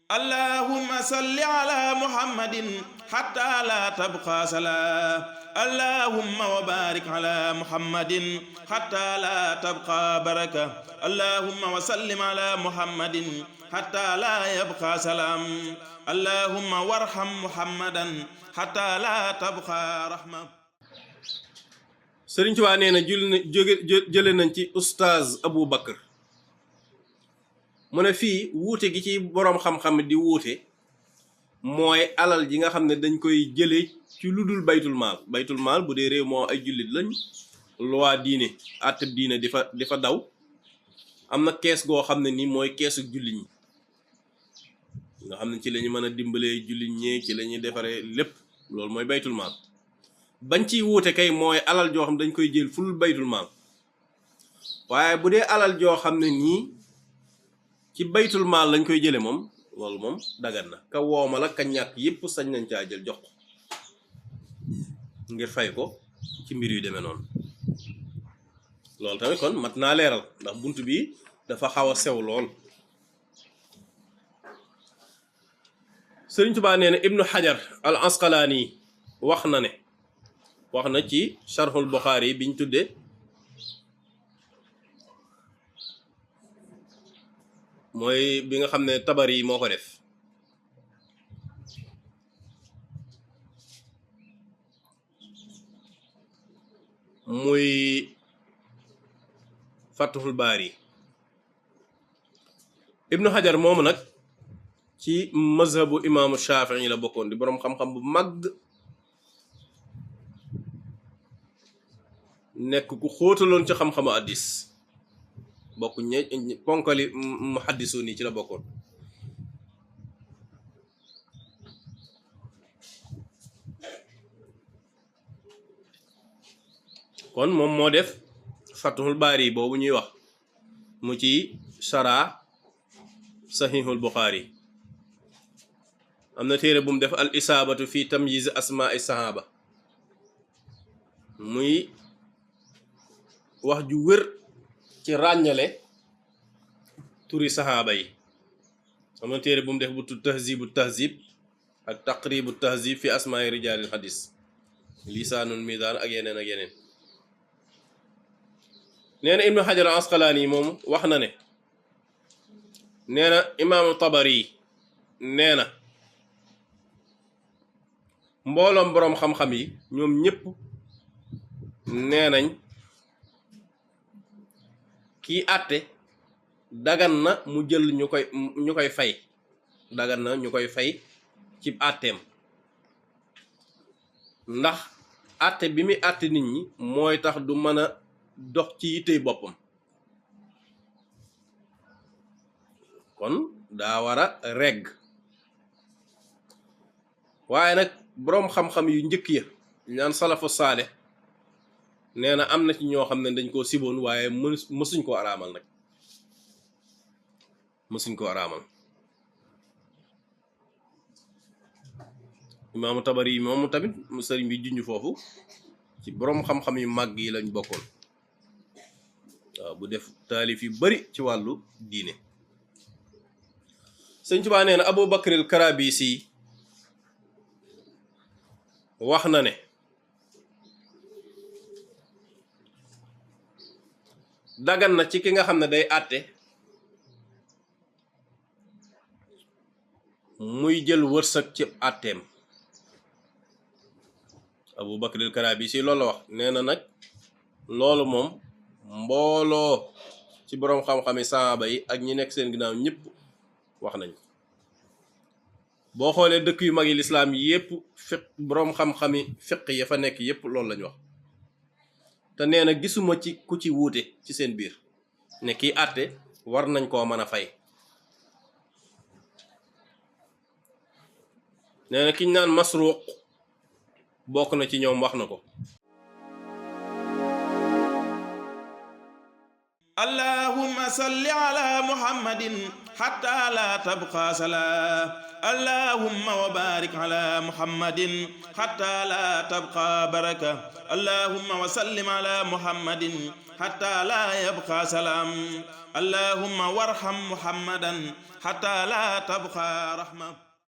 اللهم صل على محمد حتى لا تبقى صلاة اللهم وبارك على محمد حتى لا تبقى بركة اللهم وسلم على محمد حتى لا يبقى سلام اللهم وارحم محمدا حتى لا تبقى رحمة. Sëriñ Tuubaa nee na jële nañ ci oustaz Abou Bakr mu ne fii wuute gi ci boroom xam-xam di wuute mooy alal ji nga xam ne dañ koy jële ci lu dul baytul maal bu dee réew moo ay jullit lañ loi diine àtteb diine di fa daw am na kees goo xam ne ni mooy keesu jullit ñi nga xam ne ci la ñu mën a dimbalee jullit ñee ci la ñuy defaree lépp loolu mooy baytul maal bañ ciy wuute kay mooy alal joo xam dañ koy jël ful baytul maal waaye bu dee alal joo xam ne nii ci baytul maal lañ koy jële moom loolu moom dagan na ka wooma la ka ñàkk yépp sañ nañ caa jël jox ko ngir fay ko ci mbir yu demee noonu loolu tamit kon mat naa leeral ndax bunt bi dafa xaw a sew lool. Sëriñ Tuubaa nee na Ibnu Hajar al Asqalaani wax na ci Sharhul Buxaari biñ tudde mooy bi nga xam ne Tabari yi moo ko def muy Fathul Baari. Ibnu Hajar moomu nag ci mazhabu imaamu Shaafi'i la bokkoon di boroom xam-xam bu mag nekk ku xóotaloon ci xam-xamu hadiis bokk ponkali muhaddisuun yi ci la bokkoon. kon moom moo def Fathul Baari boobu ñuy wax mu ci shara Sahihul Buxaari. am na téere bu mu def al isaabatu fi tamyiz asmaai sahaba muy wax ju wér ci ràññale turi sahaaba yi. am na téere bu mu def bu tudd tahzibu tahzib ak taqribu tahzib fi asmaai rijaalil hadis lisaanul mizaan ak yeneen nee na Ibnu Hajar al Asqalaani moom wax na ne nee na imaamu Tabari nee na mbooloom boroom xam-xam yi ñoom ñépp nee nañ kii àtte dagan na mu jël ñu koy fay dagan na ñu koy fay ci àtteem ndax àtte bi muy àtte nit ñi mooy tax du mën a dox ci yittey boppam kon daa war a regg. waaye nag boroom xam-xam yu njëkk ya ñaan salafu saale nee na am na ci ñoo xam ne dañ koo siboon waaye mësuñ koo araamal nag mësuñ koo araamal. imaamu Tabari yi moomu tamit mu sëriñ bi junj foofu ci boroom xam-xam yu màgg yi lañ bokkoon waaw bu def taalif yu bari ci wàllu diine. Sëriñ Tuubaa nee na Abu Bakril Karabisi wax na ne dagan na ci ki nga xam ne day àtte muy jël wërsëg ci àtteem. Abu Bakril Karabisi loolu la wax nee na nag loolu moom mbooloo ci boroom xam-xami saaba yi ak ñi nekk seen ginnaaw ñëpp wax nañ ko. boo xoolee dëkk yu mag yi lislaam yépp fiq boroom xam-xami fiq ya fa nekk yépp loolu lañ wax te nee na gisuma ci ku ci wuute ci seen biir ne kii àtte war nañ koo mën a fay. nee na kiñ naan Masruuq bokk na ci ñoom wax na ko. اللهم صل على محمد حتى لا تبقى صلاة اللهم وبارك على محمد حتى لا تبقى بركة اللهم وسلم على محمد حتى لا يبقى سلام اللهم وارحم محمدا حتى لا تبقى رحمة